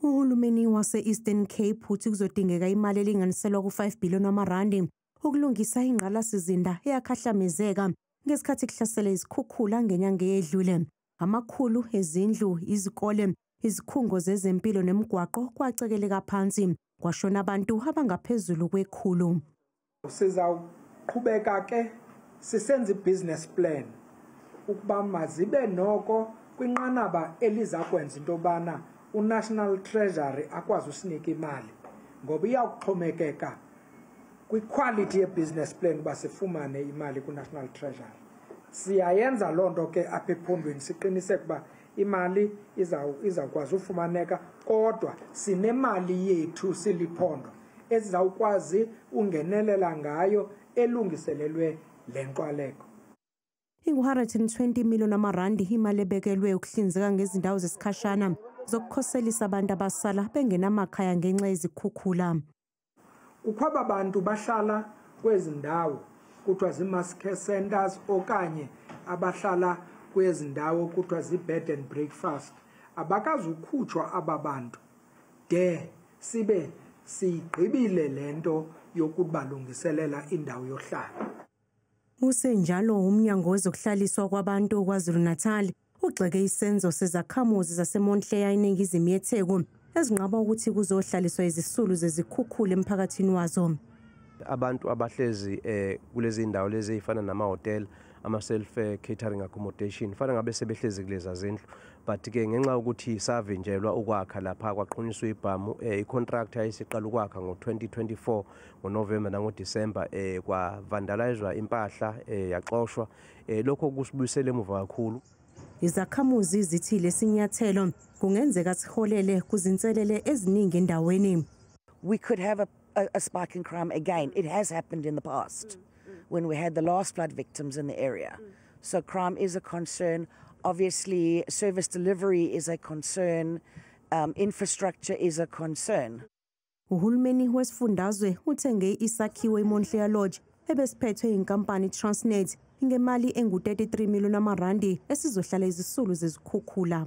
Uhulumeni wase-Eastern Cape uthi kuzodingeka imali elinganiselwa ku-5 billion wamarandi ukulungisa ingqalasizinda eyakhahlamezeka ngesikhathi kuhlasele izikhukhula ngenyanga eyedlule. Amakhulu ezindlu, izikole, izikhungo zezempilo nemigwaqo kwacekeleka phansi, kwashona abantu abangaphezulu kwekhulu. Sizawuqhubeka ke sisenza i-business plan ukuba mazibe noko kwinqanaba eliza kwenza into yobana uNational Treasury akwazi usinika imali, ngoba iyawuxhomekeka kwiquality ye-business plan uba sifumane imali ku-National Treasury. Siyayenza loo nto ke apha ephondweni, siqiniseke uba imali izawukwazi ufumaneka, kodwa sinemali yethu siliphondo esizawukwazi ungenelela ngayo elungiselelwe le nkxwaleko. Ingu-120 million amarandi imali ebekelwe ukuhlinzeka ngezindawo zesikhashana zokukhoselisa abantu abasala bengenamakhaya ngenxa yezikhukhula. Kukho aba bantu bahlala kwezi ndawo kuthiwa zii-mass care centers okanye abahlala kwezi ndawo kuthiwa zii-bed and breakfast. Abakazukhutshwa aba bantu de sibe siyigqibile le nto yokubalungiselela indawo yohlala. Kusenjalo, umnyango wezokuhlaliswa kwabantu KwaZulu-Natal ugxeke isenzo sezakhamuzi zaseMontleya eningizimu yeTheku ezinqaba ukuthi kuzohlaliswa izisulu zezikhukhula emphakathini wazo. Abantu abahlezi kulezi ndawo lezi ezifana nama-hotel, ama-self catering accommodation, fana ngabe sebehlezi kuleza zindlu, but ke ngenxa yokuthi savinjelwa ukwakha lapha kwaqhunyiswa ibhamu, i-contract yayisiqala ukwakha ngo-2024 ngoNovember nangoDisemba, kwa-vandalizwa impahla, yaxoshwa. Lokho kusibuyisele emuva kakhulu. Izakhamuzi zithi lesinyathelo kungenzeka siholele kuzinselele eziningi endaweni. We could have a spike in crime again. It has happened in the past when we had the last flood victims in the area. So crime is a concern. Obviously, service delivery is a concern. Infrastructure is a concern. Uhulumeni wesifundazwe uthenge isakhiwo iMontleya Lodge ebesiphethwe inkampani Transnet ngemali engu-33 million amarandi esizohlala izisulu zezikhukhula.